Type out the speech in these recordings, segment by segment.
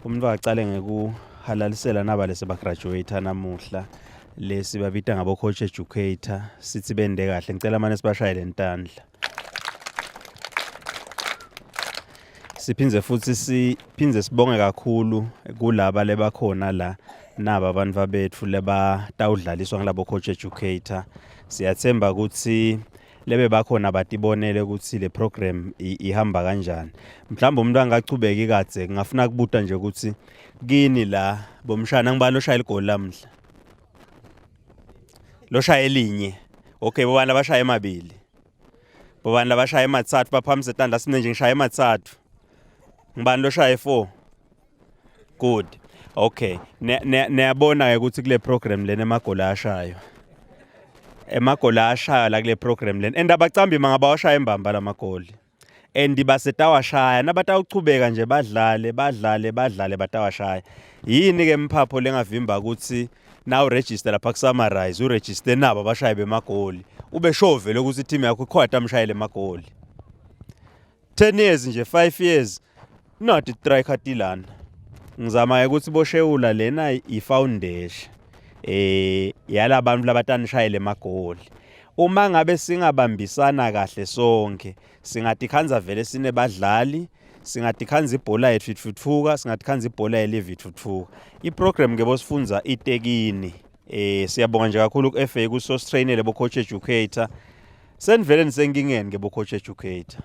Umuntu aqale ngekuhalalisela naba lese bagraduate namuhla lesi babita ngabo coach educator sithi bende kahle ngicela mane sibashayele intandla. Siphindze futhi siphindze sibonge kakhulu kulaba lebakhona la naba abantu bethu lebatawudlaliswa ngilabo coach educator. Siyathemba ukuthi lebe bakhona batibonele ukuthi le program ihamba kanjani. Mhlawumbe umuntu angachubeki kadze ngingafuna kubuta nje ukuthi kini la bomshana ngibani oshaya igoli lamhla? Loshaya elinye. Okay, bobani abashaya emabili? Bobani labashaya emathathu baphamise tandla sine nje ngishaya emathathu. Ngibani loshaya 4? Good. Okay. Niyabona ke ukuthi kule program lena emagoli ashayo. Emagoli ashayo la kule program lena. And abacambi mangabawashaya embamba lamagoli. And basetawashaya nabatawuchubeka nje badlale badlale badlale batawashaya. Yini ke mphapho lengavimba ukuthi na uregister lapha kusummarize uregister nabo abashayi bemagoli ube sure vele ukuthi team yakho ikhona tamshayele emagoli 10 years nje 5 years not striker tilana ngizama ukuthi boshewula lena i-foundation eh yalabantu labatanishayele emagoli uma ngabe singabambisana kahle sonke singatikhanza vele sinebadlali singatikhanza ibhola yethu ithuthuka singatikhanza ibhola yelive ithuthuka iprogram ke bosifunza itekini eh siyabonga nje kakhulu ku-FA kusostrainele bo coach educator senivele nisenkingeni ke bo coach educator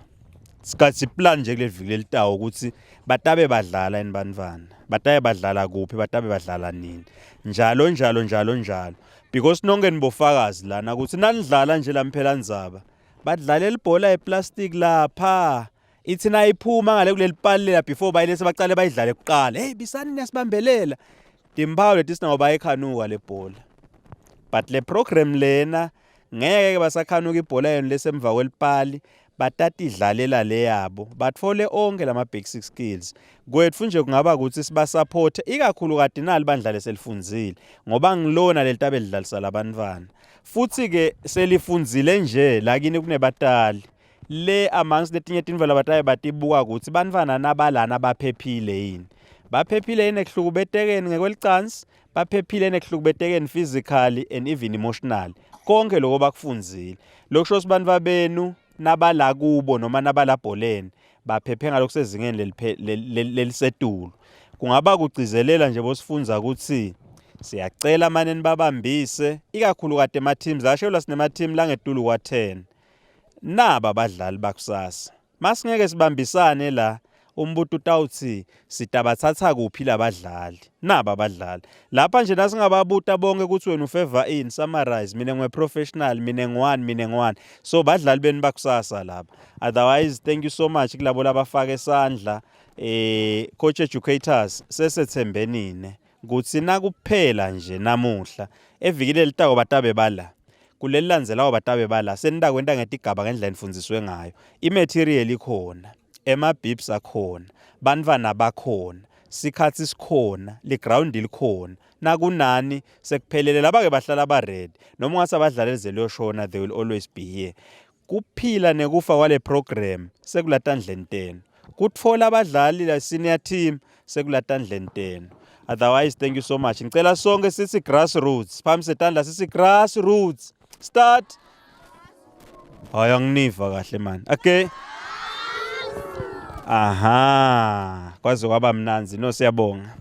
sikhathi plan nje kuleli viki lelitawo ukuthi batabe badlala yini bantwana batabe badlala kuphi batabe badlala nini njalo njalo njalo njalo because nonke nibofakazi lana ukuthi nanidlala nje lamphela ndzaba badlalela ibhola eplastic lapha ithi nayiphuma ngale kuleli pali lela before bayilese baqale bayidlale kuqala hey bisani niyasibambelela timphawu leti sinawo bayikhanuka le bhola but le program lena ngeke basakhanuka ibhola yenu lesemva kwelipali batatidlalela le yabo batfole onke lama basic skills kwetfu nje kungaba ukuthi sibasupport ikakhulu kati nali bandla leselifundzile ngoba ngilona lelitabe lidlalisa labantwana futhi ke selifundzile nje lakini kunebatali le amongst letinye tintfo labataye batibuka ukuthi bantfwana nabalana baphephile yini baphephile yini ekuhlukubetekeni ngekwelicansi baphephile yini ekuhlukubetekeni physically and even emotionally konke lokho bakufundzile lokusho ukuthi bantfu benu nabala kubo noma nabalabholeni baphephe ngalokusezingeni lelisetulu kungaba kugcizelela nje bosifunza ukuthi siyacela mane nibabambise ikakhulukati ema-teams ashelwa sinema-team langetulu kwa-10 naba abadlali bakusasa masingeke sibambisane la umbuto utawuthi sitabathatha kuphi labadlali naba abadlali lapha nje nasingababuta bonke ukuthi wena ufeva ini summarize mina ngiwe professional mina ngiwani mina ngiwani so badlali benu bakusasa lapha otherwise thank you so much kulabo labafaka isandla eh coach educators sesethembenine kuthi nakuphela nje namuhla evikini elitako batabe bala kuleli landzelako batabe bala senitakwenta ngetigaba ngendlela nifundziswe ngayo imaterial ikhona ema-bips akhona bantfwana bakhona sikhatsi sikhona liground likhona nakunani sekuphelele laba-ke bahlala ba-ready noma ungase abadlali lize liyoshona they will always be here kuphila nekufa kwale program sekulatandleni tenu kutfola abadlali la senior team sekulatandleni tenu otherwise thank you so much ngicela sonke sithi grassroots phambi setandla sithi grassroots start hayi anginiva kahle mani okay aha kwaze kwaba mnanzi no siyabonga.